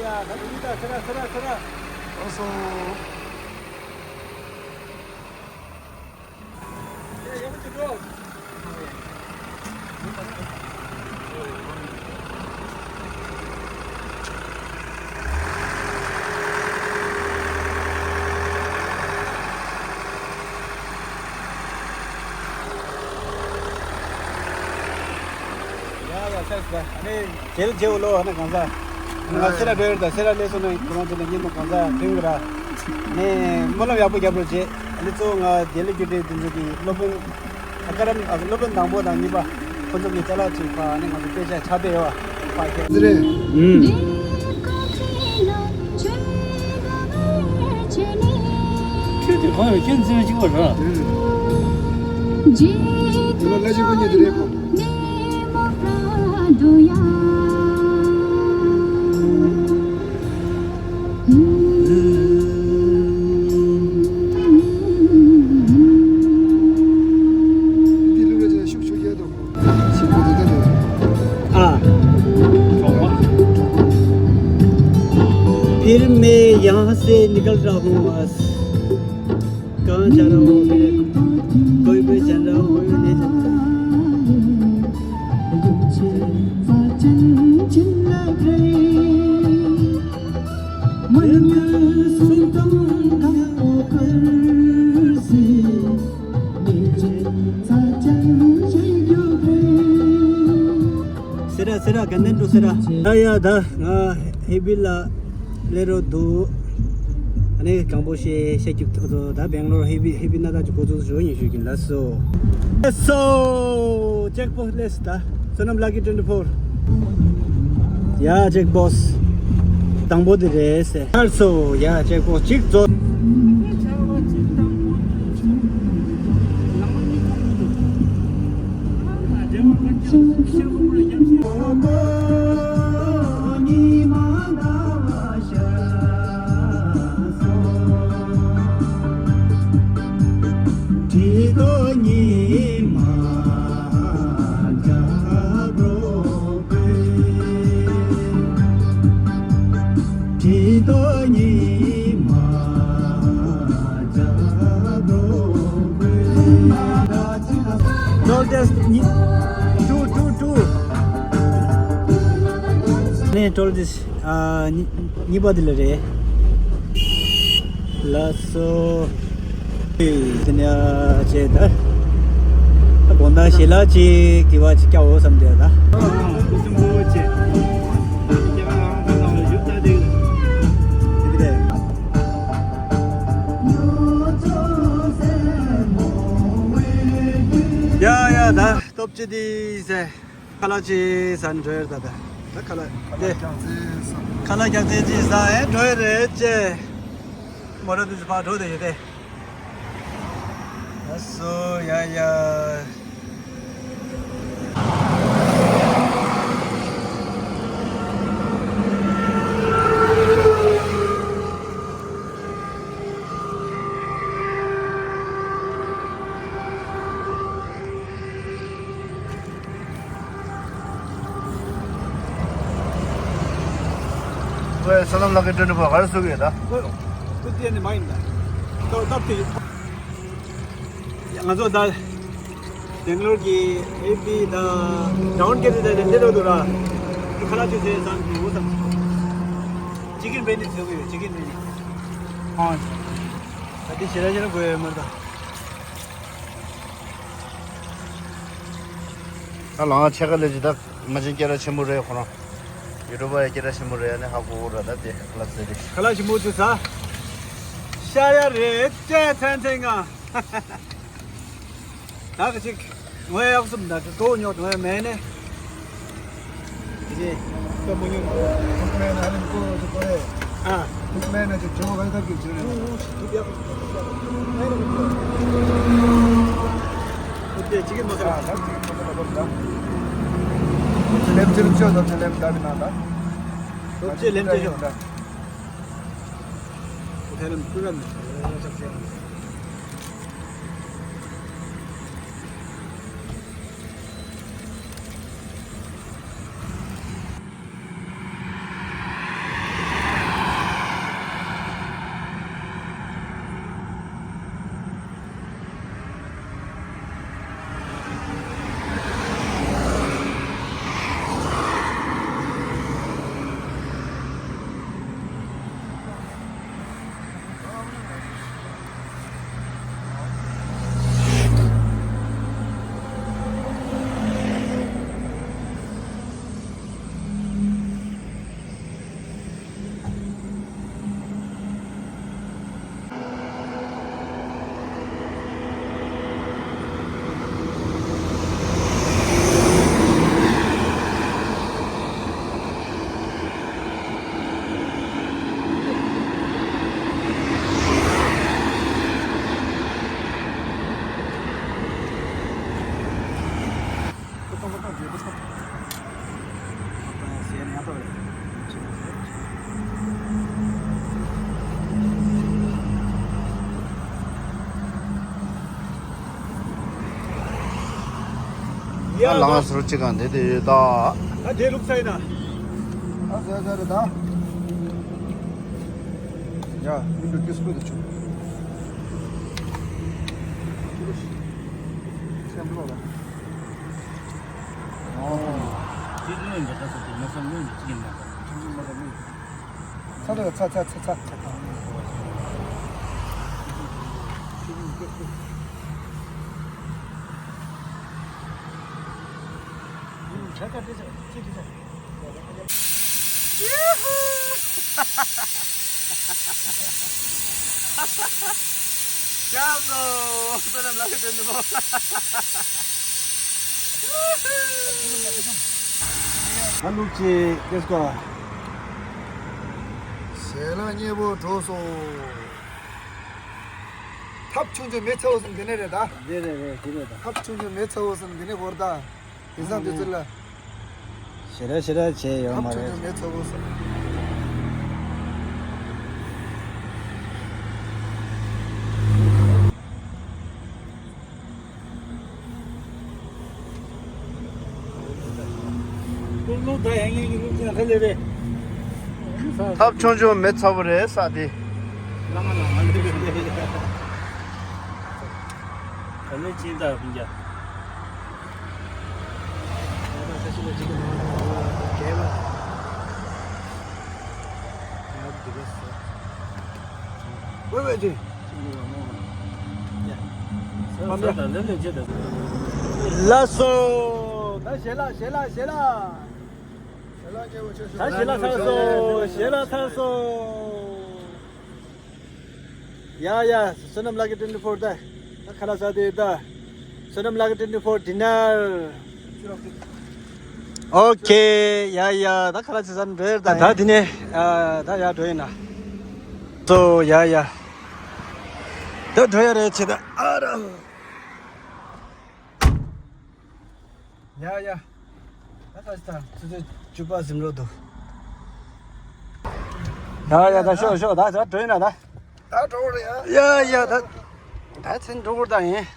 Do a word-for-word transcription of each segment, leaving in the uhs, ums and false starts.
ཡ། ད་ལྟ་ད་སེ་ར་སེ་ར་སེ་ར། ཨོ་སོ། ཡ་ཡ་མ་ཅི་འགྲོ། ཡ་ཡ་ཤ་ཤ་ཨ་ནི། རྗེས་ལ་རྗེས་འོ་ལོ་ཨ་ནི་གང་ཟག་ང་སེ་ར་འགྲོ་ཡོད་ད། སེ་ར་སླེབས་སོང་ན་ཁོ་རང་ཚོ་ལ་ཉིན་མོ་གང་ཟག་ཐོན་གི་ར། ནས་སྨོན་ལམ་ཡག་པོ་རྒྱབ་རོགས་བྱེད། ཨ་ནི་གཙོ་བོ་ང་དེ་ལ་རྒྱུ་འབྲས་དེ་ཚོ་གི་སློབ་དཔོན་ཨ་ཀ་རམ་ཨ་སློབ་དཔོན་དང་པོ་དང་གཉིས་པ་ཁོ་ཚོ་གི་ཅ་ལག་ཅིག་ཕ་ཨ་ནི་ང་ཚོ་དཔེ་ཆ་ཆ་དཔེ་ཡོད་པ་ཕ་ཁྱེད་ཟེར་རེད། ཁྱོད་དེ་གང་ཡོད་ཁྱོད་འཛིན་གཅིག་པ་ར། ཁྱོད་ལ་ཅིག་པ་ཉིད་དེ་རེད་ཁོ། འདི་ལུགས་རེ་ཅན་ཤུགས་ཆུ་རྒྱལ་དུ། ཤིང་བུ་འདི་ལྟ་རེད། ཨ། फिर मैं यहाँ से निकल रहा हूँ बस। कहाँ जा रहा हूँ मैं? कोई कोई जान रहा हूँ, कोई कोई नहीं जान रहा। སེ་ར་སེ་ར་ག་ནས་འགྲོ་སེ་ར། ཡ་ཡ་ད་ང་ཧེ་བི་ལ་སླེབས་རོགས་འདུག་ཨ་ནི་གང་པོ་ཞེས་བཤད་རྒྱུ་ཐུག་འདུག་ད་སྦེང་ལོར་ཧེ་བི་ཧེ་བི་ན་ད་ཅིག་འགོ་འཛུགས་བཟོ་ཡིན་ཞུ་གིན་ལ་སོ། ལེ་སོ། ཅེག་པོ་སི་ལེ་སི་ད། བསོད་ནམས་ལ་ཀི་ཊུ་ཝེན་ཊི་ཕོར། ཡ་ཅེག་པོ་སི། དང་པོ་དེ་རེད་ཟེར། ཚར་སོ། ཡ་ཅེག་པོ་སི་གཅིག་རྫོགས། Toll test two two two. ནས་toll test གཉིས་པ་དེ་ལ་རེད། ལགས་སོ། དེ་ནས་བྱས་ད། ད་དགོང་དག་ཞལ་ལག་ཅིག་དེ་བ་ཅིག་སྐྱ་འོ་བསམ་དེ་ད། ཡ་ཡ་ད་སྟོབས་ཆེ་དེ་ཟེར། ཁ་ལག་ཅིག་ཟ་ནས་འགྲོ་ཡོད་རེད་ད་ལྟ། ད་ཁ་ལག་དེ། ཁ་ལག་རྒྱག་རྩེ་ཟ། ཁ་ལག་རྒྱག་རྩེ་ཅིག་ཟ་ཨེ་འགྲོ་ཡོད་རེད་ཅེ། མོ་ཊ་དེ་ཚོ་ཕར་འགྲོ་བསྡད་ཡོད་དེ། ལགས་སོ་ཡ་ཡ། ཁོས་བསོད་ནམས་ལགས་ཀྱི་སྤྲོ་འདྲི་པོ་ག་རེ་བཟོ་གི་ཡོད་ད། ཁོས་ཁོས་དེ་ནི་མ་ཡིན་ད། ཏོ་སྟབས་དེ། ང་ཚོ་ད་སྦེང་ལོར་གྱི་ཨེ་བི་ད་རའུན་ཌི་གེ་ཊི་ད་ལེན་ཏེ་རོ་དུ་ར། ཁ་ལག་ཅིག་ཟས་བསམ་གྱི་འོ་བསམ། ཅི་ཀེན་བེ་ནི་བཟོ་གི་ཡོད། ཅི་ཀེན་བེ་ནི། ཨ། ད་དེ་ཞེ་དྲག་ཞེ་དྲག་དགོས་ཡོད་མ་རེད་ད། ད་ལང་ཕྱེད་ཀ་ལས་ཅི་ད་མ་བྱན་སྐད་གྲགས་ཆེན་པོ་རེད་ཁོ་རང་། ཡུ་ཊུབ་པ་ཡ་སྐད་གྲགས་ཆེན་པོ་རེད་ཨ་ནི་ཧ་གོ་གོ་ར་ད་དེ་ལབ་ཟེར་རེད། ཁ་ལག་ཞིམ་པོ་བྱུང་ས། ཤ་ཡ་རེད་ཅེ་ཚན་ཚན་ང་། ད་ག་ཅིག་ངོ་ཡག་སུམ་ད་ག་གོ་ཉོ་ངོ་མེད་ནས། ཡེ། ཀ་མོ་ཉོ། ཐུག་མེད་ན་ཨ་ནི་ཀོ་ཐུག་གོ་རེད། ཨ། ཐུག་མེད་ན་ཅིག་ཇོ་ག་ད་གི་ཇོ་རེད། ཐུག་ཡག་ཐུག་ཡག་ཨོ་ཁེ། ཅིག་གི་མ་ཁ་ལ། ཨ་ད་ཅིག་ཁོ་ད་ལ་ཁོ་ད། ལེམ་ཅིག་ཅོ་ད་ལེམ་ད་བི་ན་ད། ལོ་ཅེ་ལེམ་ཅེ་ཤོ། ད། ཁོ་ཐེ་ལེམ་ཀུ་རམ། ཡ་ལ་ང་ཟུར་གཅིག་གང་དེ་དེ་ཡོད་ད། ད་དེ་ལུགས་ས་ཡིན་ན། ཨ་ཟེར་ཟེར་རེད་ད། ཡ་མི་འགྲོ་ཀི་སྐུ་དུ་ཆུ། སེམས་པ་ལ། ཨོ། དེ་ནས་འདི་ག་ས་དེ་མ་སང་ནས་ཅི་ཡིན་ན། ཅི་ཡིན་ན་ད་མི། ཚ་ཚ་ཚ་ཚ་ཚ། ཡ་ལོ། ད་ལམ་ལ་ཁ་དེ་ནི་མོ། ཧ་ལུག་ཅིག་ལེས་གོ། ཞལ་ལག་མཉེས་པོ་འགྲོ་སོང་། ཐབ་ཆུང་ཆུང་མེ་ཚ་བོ་སོང་འདི་ནས་རེད་ད། རེད་རེད་རེད་འདི་རེད་ད། ཐབ་ཆུང་ཆུང་མེ་ཚ་བོ་སོང་འདི་ནས་བོར་ད། དེང་སང་དུས་ཚོད་ལ། ཞེ་དྲག་ཞེ་དྲག་བྱས་ཡོད་མ་ཐབ་ཆུང་རེད། ཆུང་མེ་ཚ་བོ་སོང་། ཐབ་ཆུང་ཆུང་མེ་ཚ་བོ་རེད་ས་དེ། ལགས་སོ། ད་ཞལ་ལག་ཞལ་ལག་ཞལ་ལག་ད་ཞལ་ལག་ཚར་སོང་། ཞལ་ལག་ཚར་སོང་། ཡ་ཡ། བསོད་ནམས་ལགས་ཀྱི་ཊུ་ཝེན་ཊི་ཕོར་ད། ད་ཁ་ལག་ཟ་དེ་ད། བསོད་ནམས་ལགས་ཀྱི་ཊུ་ཝེན་ཊི་ཕོར་ཌི་ནར། ཨོ་ཁེ། ཡ་ཡ། ད་ཁ་ལག་ཟ་ཟ་འགྲོ་ཡ་ད། ད་དེ་ནས་ཨ་ད་ཡར་འགྲོ་ཡིན་ན། སོ་ཡ་ཡ། ད་འགྲོ་ཡ་རེད་ཆེ་ད། ཨ་ར། ཡ་ཡ། ད་ཁ་ལག་ད་ཆུ་ཚོད་བཅུ་པ་ཟིན་འགྲོ་འདུག་ཡ་ཡ། ད་ཤོག་ཤོག་ད་ད་འགྲོ་ཡིན་ན་ད། ད་འགྲོ་གི་རེད་ཡ། ཡ་ཡ། ད་ད་ཚན་འགྲོ་གི་རེད་ད་ཡིན།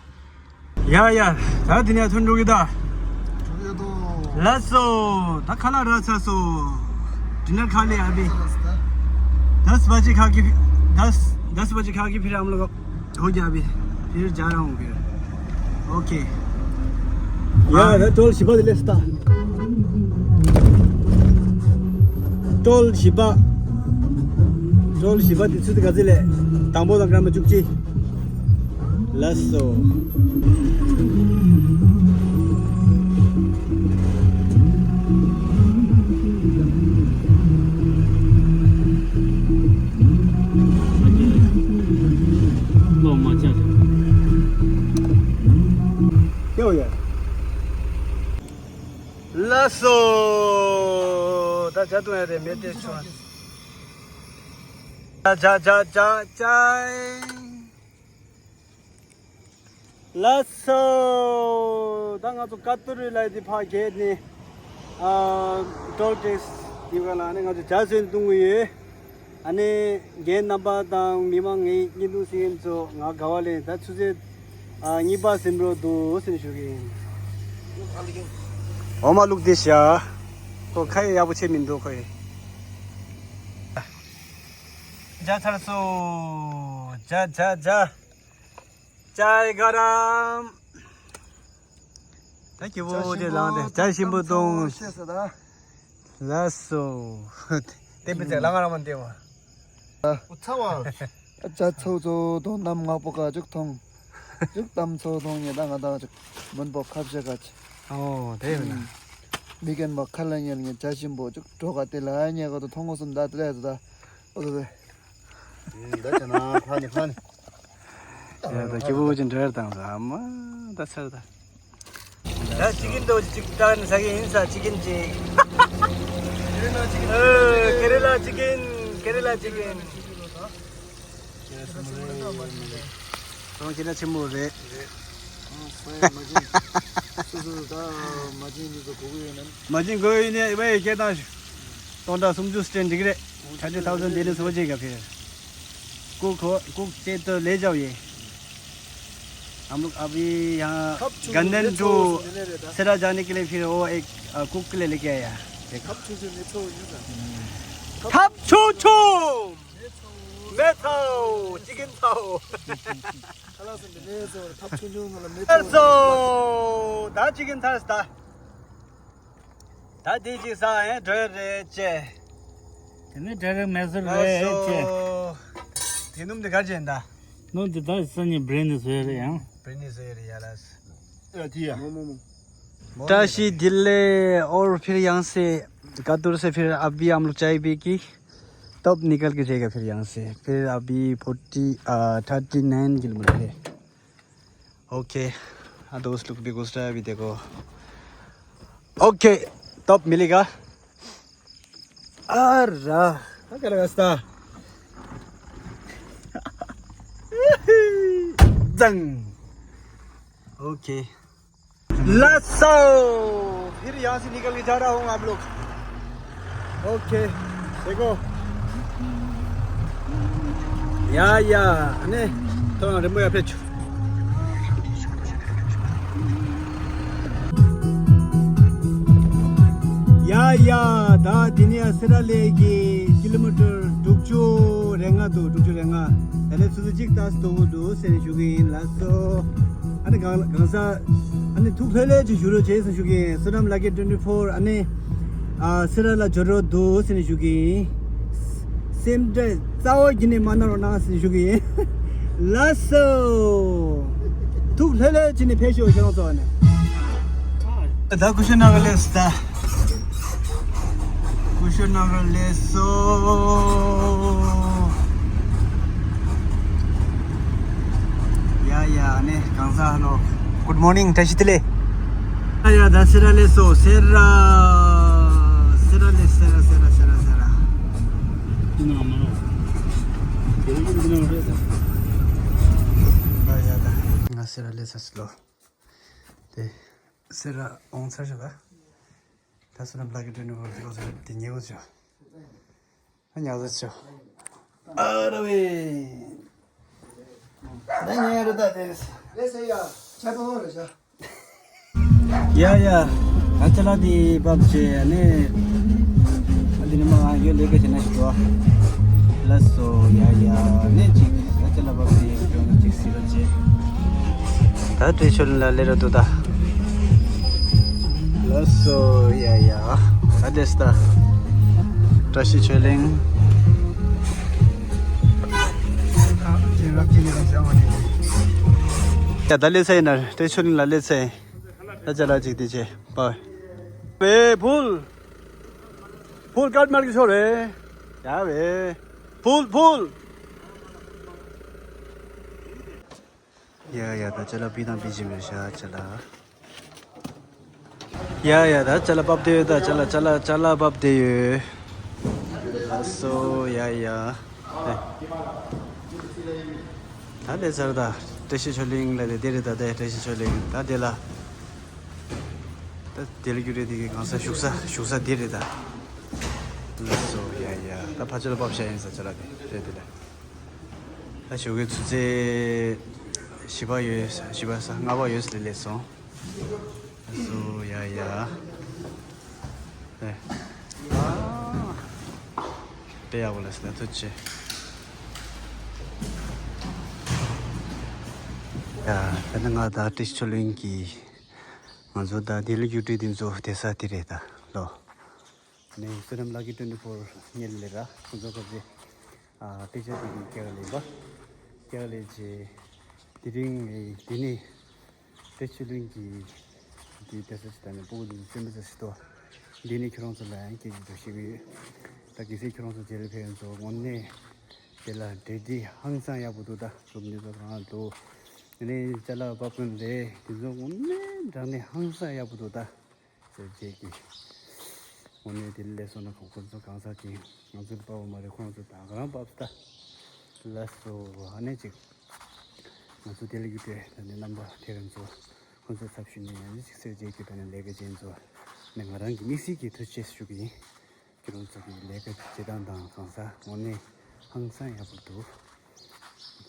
ཡ་ཡ། ད་དེ་ནས་ཐོན་འགྲོ་གི་ད། འགྲོ་གི་འདུག་ལགས་སོ། ད་ཁ་ལག་རག་ཚར་སོང་། ཌི་ནར་ཁ་ལེ་ཨ་བི། ལགས་སོ། ད། दस बजे खा के फिर दस दस बजे खा के फिर हम लोग हो गया अभी। फिर जा रहा हूँ फिर। ओके। ཡ་ད་ཀྲོལ་བཞི་པ་དེ་སླེབས་སོང་ད། ཀྲོལ་བཞི་པ། ཀྲོལ་བཞི་པ་དེ་ཚུད་དེ་ག་ཚོད་ལས། དང་པོ་དང་སྐར་མ་བཅུ་གཅིག་ལགས་སོ། ལོ་མ་ཆགས། ཡོ་ཡ། ལགས་སོ། ད་ཇ་འཐུང་ཡ་རེད་མེད་དེ་ཆོག་ཇ་ཇ་ཇ་ཇ། ལགས་སོ། ད་ང་ཚོ་ཀ་ཏུ་རི་ལ་དེ་ཕ་གྱེས་ནས་ཨ་ཊོལ་ཊེག་སི་དེ་ག་ལ་ནས་ང་ཚོ་ཇ་ཟོས་འཐུང་གི་ཡོད། ཨ་ནི་རྒན་རྣམ་པ་དང་མི་མང་ངའི་བརྙན་ཐུང་གཟིགས་མཁན་ཚོ་ང་དགའ་བ་ལེན། ད་ཆུ་ཚོད་ཨ་གཉིས་པ་ཟིན་འགྲོ་འདུག་ཟེར་ཞུ་གི་ཡིན། འོ་མ་བླུགས་དེ་བཞག་ཁོ་ཁ་ཡ་ཡག་པོ་བྱེད་མི་འདུག་ཁོ་ཡི། ཇ་ཚར་སོང་། ཇ་ཇ་ཇ། ཅའི་ག་རམ། ད་སྐྱིད་པོ་དེ་ལངས་ཏེ་ཇ་ཞིམ་པོ་བཏུང་། ཤེས་སོ་ད། ལགས་སོ། བསྟན་པའི་ཚེ་ལ་ང་རང་མ་བསྟན་བ། ཨོ་ཚ་བ། ཇ་ཚོ་ཚོ་དོ་ནམ་ངག་པོ་ག་ཅུག་ཐོང་། ཅུག་གཏམ་ཚོ་ཐོང་ཉེ་ད་ང་ད་ཅུག་མོན་པོ་ཁ་བཤད་ག་ཅི། ཨོ་དེ་ཡིན་ན། མི་རྒན་པ་ཁ་ལ་ཉལ་ངེ་ཇ་ཞིམ་པོ་ཅུག་གྲོ་ག་དེ་ལ་ཉེ་ག་དོ་ཐོང་གོ་སོམ་ད་དེ་ལ་ཡ་ད། ཨོ་ད་དེ། ད་ཅི་ན་ཁ་ནི་ཁ་ནི། ཡ་ད་སྐྱིད་པོ་ཅིག་འདྲ་དང་ཟ་མ་ད་ཚར་ད། ད་ཅི་ཀིན་དོ་ཅིག་ད་ནི་ཟ་གི་ཡིན་ས་ཅི་ཀིན་ཅིག་ཨ་ཀེ་རེ་ལ་ཅི་ཀིན། ཀེ་རེ་ལ་ཅི་ཀིན། ཁྱེད་རང་ཆེན་མོ་རེད། རེད། ཨ་ཁོས་མ་བྱིན། སུ་སུ་ད་མ་བྱིན་འདི་ཚོ་གོ་གི་ཡོད་ན། མ་བྱིན་གོ་ཡོད་ནས་ཝེ་སྐད་བཏང་ཞུ། སྟོང་ཕྲག་སུམ་ཅུ་སྤྲད་འགྲིག་རེད། Thirty thousand देने से हो जाएगा फिर। कुक हो, कुक से तो ले जाओ ये। हम लोग अभी यहाँ गंदन टू सिरा जाने के लिए फिर वो एक, अ, कुक के लिए लेके आया। देखो। थप छुम छुम। མེད་ཚོ། ཅི་གིན་ཚོ། ཁ་ལག་ཟིན་པའི་ལས་བཟོ་ཐབས་ཆུང་ཆུང་ནང་ལ་མེད་ཚོ། ད་ཅི་གིན་ཚར་ད། ད་དེ་ཅིག་ས་ཨེ་འགྲོ་རེད་ཅེ། དེ་ནི་འགྲོ་རེད་མེད་ཟེར་རེད་ཅེ། དེ་སྣུམ་དེ་གར་ཅན་ད། སྣུམ་དེ་ད་ས་ཉི་བྲེ་ནི་བཟོས་རེད་ཡང་། བྲེ་ནི་བཟོས་རེད་ཡ་ལ། ཨ་དེ་ཡ། བཀྲ་ཤིས་བདེ་ལེགས། और फिर यहाँ से कातुर से फिर अभी हम लोग चाय पी के तब निकल के जाएगा फिर यहाँ से। फिर अभी फोर्टी, आ, थर्टी नाइन किलोमीटर है। ओके। हाँ, दोस्त लोग भी गुजरा है अभी, देखो। ओके, तब मिलेगा। अरे, क्या कर रहा रास्ता? जंग। ओके। लस्सो। फिर यहाँ से निकल के जा रहा हूँ आप लोग। ओके, देखो। या, या, अने, थोड़ा रिमो या पे छु। या, या, ད་དེ་ནས་སེ་ར་ལེ་གི་ཀི་ལོ་མི་ཊར་དྲུག་ཅུ་རེ་ལྔ་འདུག་དྲུག་ཅུ་རེ་ལྔ། ད་ལས་སུ་སུ་གཅིག་ཏག་ཏག་འདུག་ཟེར་ཞུ་གི་ཡིན་ལགས་སོ། ཨ་ནི་གང་གང་ས་ཨ་ནི་ཐུགས་ལྷོད་ལྷོད་ཅིག་བཞུགས་རོགས་བྱས་ཟེར་ཞུ་གི་ཡིན། Suram Lucky twenty four ཨ་ནི་ཨ་སེ་ར་ལ་འབྱོར་རོགས་འདུག་ཟེར་ཞུ་གི་ཡིན། སེམས་ཁྲལ་རྩ་བ་ཉིད་ནས་མ་གནང་རོགས་གནང་ཟེར་ཞུ་གི་ཡིན། ལགས་སོ། ཐུགས་ལྷོད་ལྷོད་བྱས་ནས་ཕེབས་ཤོག་ཁྱེད་རང་ཚོ་ནས། ད་ཀུ་ཤུ་ནགར་སླེབས་སོང་ད། ཀུ་ཤུ་ནགར་སླེབས་སོང་། ཡ་ཡ་ཨ་ནི་གང་ཟག་ཧ་ལོ། Good morning བཀྲ་ཤིས་བདེ་ལེགས། ཡ་ཡ་ད་སེ་ར་སླེབས་སོང་སེ་ར། སེ་ར་སླེབས་སེ་ར་སེ་ར་སེ་ར་སེ་ར། ཡིན་ནའང་མ་རེད། དེ་རིང་ཡིན་ནའང་རེད་ད། ཡ་ཡ་ད། ང་སེ་ར་སླེབས་ཚར་སོང་ལོ། དེ་སེ་ར་འོང་ཚར་ཤག་ད། ད་སེ་ར་ལ་གི་ཊུ་ཝེན་ཊི་ཕོར་དེ་གོ་ཚར་དེ་ཉེ་བོ་ཆོ། ཨ་ཉག་ཟེར་ཆོ། ཨ་ར་བེ། ད་ཉེ་རེད་ད་དེ། ལེ་སེ་ཡ། ཆ་པོ་རེད་ཤག་ཡ་ཡ། ད་ཅ་ལག་དེ་བབས་བྱས་ནས། ཨ་འདི་ནི་མ་ཡོད་ལས་ཀ་བྱེད་ན་ཞིག་འགྲོ། ལགས་སོ་ཡ་ཡ་ནས་ཅིག་ད་ཅ་ལག་བབས་ཏེ་འགྲོ་ན་ཅིག་སྲིད་པ་བྱེད། ད་བཀྲ་ཤིས་ཆོས་གླིང་ལ་སླེབས་ར་འདུག་ད། ལགས་སོ་ཡ་ཡ། ད་སླེབས་ད། བཀྲ་ཤིས་ཆོས་གླིང་། ཡ་ད་སླེབས་ཚར་ཡིན་ན་བཀྲ་ཤིས་ཆོས་གླིང་ལ་སླེབས་ཚར་ཡིན། ད་ཅ་ལག་ཅིག་དེ་བྱས་པ། བེ་ཕུལ། ཕུལ་ཀར་མར་གི་ཤོར་རེད། ཡ་བེ། ཕུལ་ཕུལ། ཡ་ཡ་ད་ཅ་ལག་པི་དང་པི་ཇི་མེར་ཤ་ཅ་ལག་ཡ་ཡ་ད་ཅ་ལག་བབས་བསྡད་ཡོད་ད། ཅ་ལག་ཅ་ལག་ཅ་ལག་བབས་བསྡད་ཡོད། ལགས་སོ་ཡ་ཡ། ད་ལས་ཚར་ད། བཀྲ་ཤིས་ཆོས་གླིང་ལ་དེ་དེ་རེད་ད། དེ་བཀྲ་ཤིས་ཆོས་གླིང་ད་དེ་ལ། ད་དེ་ལ་རྒྱུ་རེད་དེ་གི་གང་ས་བཞུགས་ས་བཞུགས་ས་དེ་རེད་ད། ལགས་སོ་ཡ་ཡ་ད་ཕ་ཆོས་ལ་བབས་ཤ་ཡིན་ས་ཅ་ལག་དེ་རེད་དེ་ལ། ད་ཞོགས་ཀའི་ཆུ་ཚོད་བཞི་པ་ཡོད་བཞི་པ་ས་ལྔ་པ་ཡོད་ས་དེ་སླེབས་སོང་། སུ་ཡ་ཡ། ཨེ། ཨ། དཔེ་ཡག་པོ་ལ་སི་ད་ཐུགས་རྗེ་ཆེ། ཡ་ད་ནི་ང་ད་བཀྲ་ཤིས་ཆོས་གླིང་གི་ང་ཚོ་ད་དེ་ལ་རྒྱུ་འབྲས་དེ་ཚོ་དེ་ས་དེ་རེད་ད་ལོ། ནས་སུ་རམ་ལ་གི་ཊུ་ཝེན་ཊི་ཕོར་ཉེ་ལེ་ར་ཁོང་ཚོ་ཁ་ཚེ་ཨ་དེ་ཆ་དེ་གི་སྐྱ་ལེ་བ་སྐྱ་ལེ་ཆེ། དེ་རིང་ངས་དེ་ནས་བཀྲ་ཤིས་ཆོས་གླིང་གི་དེ་དེ་ས་ཅི་ད་ནས་སྤུ་གུ་དེ་ཚོ་སེམས་པ་ཚ་ཞིག་ཏོ། འདི་ནས་ཁྱོད་རང་ཚོ་ལ་ཡང་སྐད་ཆ་ཞིག་ཞུ་གི་ཡོད། ད་གལ་སྲིད་ཁྱོད་རང་ཚོ་དེ་ལ་ཕེབས་ཡོང་ཚོ་དངོས་གནས་དེ་ལ་འབྲེལ་འདྲིས་ཧང་སང་ཡག་པོ་འདུག་ད་སློབ་གཉེར་ཚོ་གང་འདུག་ཨ་ནི་ཅ་ལག་བབས་མཁན་རེད་དེ་ཚོ་དངོས་གནས་དྲང་གནས་ཧང་སང་ཡག་པོ་འདུག་ད། ཟེར་རྗེས་ཀྱི། དངོས་གནས་དེ་ལས་སོང་ན་ཁོང་ཁོང་ཚོ་གང་ཟག་གི་ང་ཚོ་ལ་བབས་པ་མ་རེད། ཁོང་ཚོ་ད་ག་རང་བབས་ད། ལགས་སོ་ཨ་ནེ་ཅིག་ང་ཚོ་དེ་ལ་རྒྱུ་འབྲས་ད་ནི་རྣམ་པ་དེ་རང་ཚོ་ཁོང་ཚོ་ཚབ་ཞུས་ནས་ཡང་ཅིག་ཟེར་རྗེས་ཀྱི་ད་ནི་ལས་ཀ་ཅན་ཚོ་ནི་ང་རང་གི་དམིགས་བསལ་གྱི་ཐུགས་རྗེ་ཆེ་ཞུ་གི་ཡིན། ཁྱེད་རང་ཚོ་གི་ལས་ཀ་བྱེད་སྟངས་དང་གང་ཟག་དངོས་གནས་ཧང་སང་ཡག་པོ་འདུག་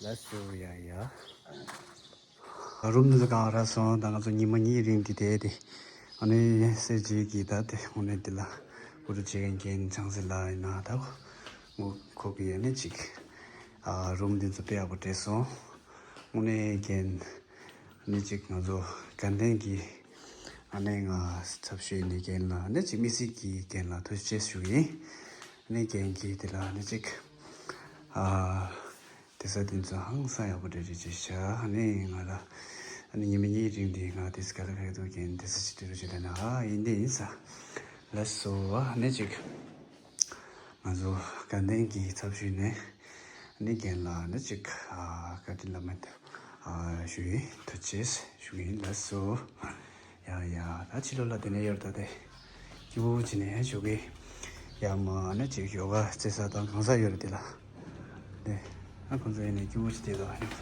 ལགས་སོ་ཡ་ཡ། རུམ་འདི་ཚོ་གང་རག་སོང་། ད་ང་ཚོ་ཉི་མ་གཉིས་རིང་འདི་བསྡད་དེ། ཨ་ནི་སེར་བྱེས་ཀྱི་ད་དེ་དངོས་གནས་འདི་ལ་བུ་རུ་བྱེད་མཁན་རྒན་ཆང་སི་ལགས་ཡིན་ན་ད་ཁོ་ཁོ་གི་ཨ་ནི་ཅིག་ཨ་རུམ་འདི་ཚོ་དཔེ་ཡག་པོ་སྤྲད་སོང་། དངོས་གནས་རྒན་ཨ་ནི་ཅིག་ང་ཚོ་དགའ་ལྡན་གྱི་ཨ་ནི་ང་ཚབ་ཞུས་ནས་རྒན་ལ་ཨ་ནི་ཅིག་དམིགས་བསལ་གྱི་རྒན་ལ་ཐུགས་རྗེ་ཆེ་ཞུ་གི་ཡིན། ཨ་ནི་རྒན་གྱིས་དེ་ལ་ཨ་ནི་ཅིག་ཨ། དེ་ས་དེ་ཚོ་ཧང་སང་ཡག་པོ་འདྲ་རེད་ཅེས་བྱ། ཨ་ནི་ང་ལ་ཨ་ནི་ཉི་མ་གཉིས་རིང་དེ་ང་དེ་ས་ག་ལ་ག་ཡོད་མཁན་དེ་ས་ཅི་དེ་རུ་ཅི་ལ་ན་ཨ་ཡིན་དེ་ཡིན་ས་ལ་སོ། ཨ་ནི་ཅིག་ང་ཚོ་དགའ་ལྡན་གྱི་ཚབ་ཞུས་ནས་ཨ་ནི་རྒན་ལ་ཨ་ནི་ཅིག་ཨ་བཀའ་དྲིན་བླ་མེད་ཨ་ཞུ་ཡིན། ཐུགས་རྗེ་ཆེ་ཞུ་ཡིན་ལ་སོ། ཡ་ཡ། ད་ཕྱི་ལོགས་ལ་དེ་ནས་ཡོད་ད་དེ། སྐྱིད་པོ་བྱས་ནས་བཞུགས་གི། ཡ་མ་ཨ་ནི་ཅིག་ཡོ་ག་རྩེ་ས་དང་གང་ས་ཡོད་རེད་དེ་ལ། དེ་ཨ་ཁོང་ཚོ་ཡིན་ནས་སྐྱིད་པོ་བྱས་དེ་ལ།